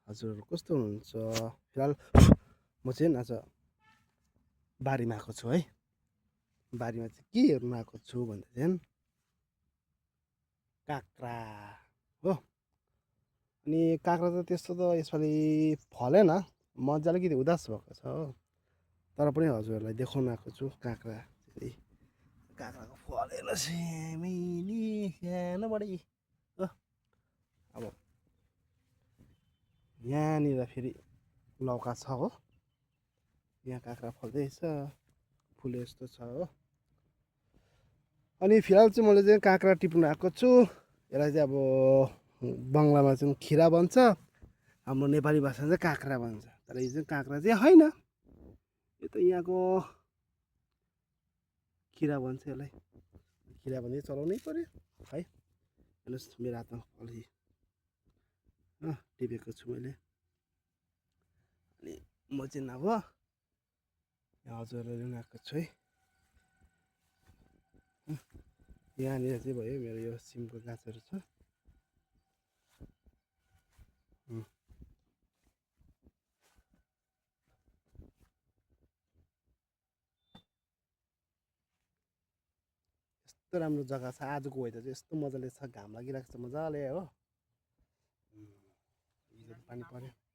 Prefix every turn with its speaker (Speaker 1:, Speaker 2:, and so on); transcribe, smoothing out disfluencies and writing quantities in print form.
Speaker 1: हजुरहरू कस्तो हुनुहुन्छ? फिलहाल म चाहिँ आज बारीमा आएको छु है। बारीमा चाहिँ के हेर्नु आएको छु भन्दा चाहिँ काँक्रा हो। अनि काँक्रा त त्यस्तो त यसपालि फलेन, मजा अलिकति उदास भएको छ हो। तर पनि हजुरहरूलाई देखाउन आएको छु काँक्रा चाहिँ। काँक्राको फलेर सिमिनी सानोबडे हो। अब यहाँनिर फेरि लौका छ हो। यहाँ काँक्रा फल्दैछ, फुले जस्तो छ हो। अनि फिलहाल चाहिँ मैले चाहिँ काँक्रा टिप्न आएको छु। यसलाई चाहिँ अब बङ्गलामा चाहिँ खिरा भन्छ, हाम्रो नेपाली भाषामा चाहिँ काँक्रा भन्छ। तर यो चाहिँ काँक्रा चाहिँ होइन, यो त यहाँको खिरा भन्छ यसलाई। खिरा भन्दै चलाउनै पर्यो है। हेर्नुहोस् मेरो हातमा अलि टिपेको छु मैले। अनि म चाहिँ नभए यहाँ हजुरलाई लिन आएको छु है। यहाँनिर चाहिँ भयो मेरो यो सिमको गाछहरू छ। यस्तो राम्रो जग्गा छ, आजको वेदर चाहिँ यस्तो मजाले छ, घाम लागिरहेको छ मजाले हो। पानी पर्यो।